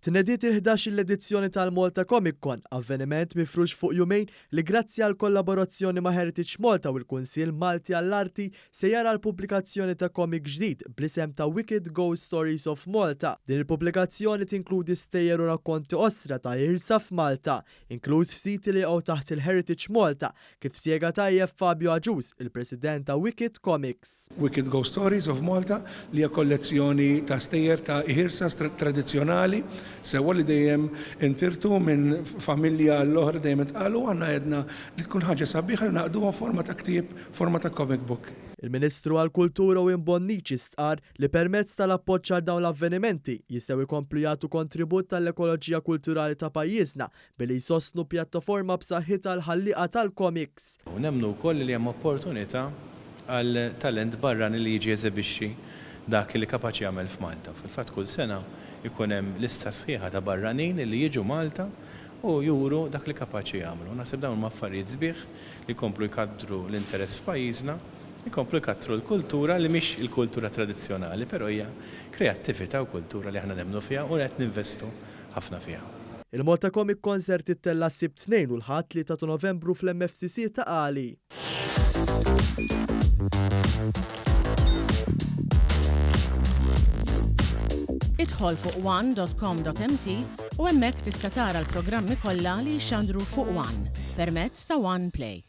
Tnediet il-ħdax-il edizzjoni tal-Malta Comic Con, avveniment mifrux fuq jumejn li grazzi għall-kollaborazzjoni ma' Heritage Malta u l-Kunsill Malti għall-Arti se jara l-pubblikazzjoni ta' comic ġdid bl-isem ta' Wicked Ghost Stories of Malta. Din il-pubblikazzjoni tinkludi stejjer u rakkonti qosra ta' iħirsa f'Malta, inkluż f'siti li jaqgħu taħt il-Heritage Malta, kif spjega tajjeb Fabio Agius, il-President ta' Wicked Comics. Wicked Ghost Stories of Malta, li hija kollezzjoni ta' stejjer ta' iħirsa tradizzjonali, sewwa li dejjem intirtu minn familja għall-oħra dejjem intqalu, aħna għedna li tkun ħaġa sabiħa li ngħaqqduha f'forma ta' ktieb, forma ta' comic book. Il-Ministru għall-Kultura Owen Bonnici stqarr li permezz tal-appoġġ għal dawn l-avvenimenti jistgħu jkomplu jagħtu kontribut għall-ekoloġija kulturali ta' pajjiżna billi jsostnu pjattaforma b'saħħitha għall-ħallieqa tal-komiks. U nemmnu wkoll li hemm opportunità għal talent barrani li jiġi jeżebixxi dak li kapaċi jagħmel f'Malta. Fil-fatt kull sena jkun hemm lista sħiħa ta' barranin li jiġu Malta u juru dak li kapaċi jagħmlu. Naħseb dawn huma affarijiet sbieħ li jkomplu jkattru l-interess f'pajjiżna, jkomplu jkattru l-kultura li mhix il-kultura tradizzjonali però hija kreattività u kultura li aħna nemmnu fiha u qed ninvestu ħafna fiha. Il-Malta Comic Con ser tittella' s-Sibt 2 u l-Ħadd 3 ta' Novembru fl-MFCC ta' Qali. Idħol fuq one.com.mt u hemmhekk tista' tara l-programmi kollha li jixxandru fuq One permezz ta' One Play.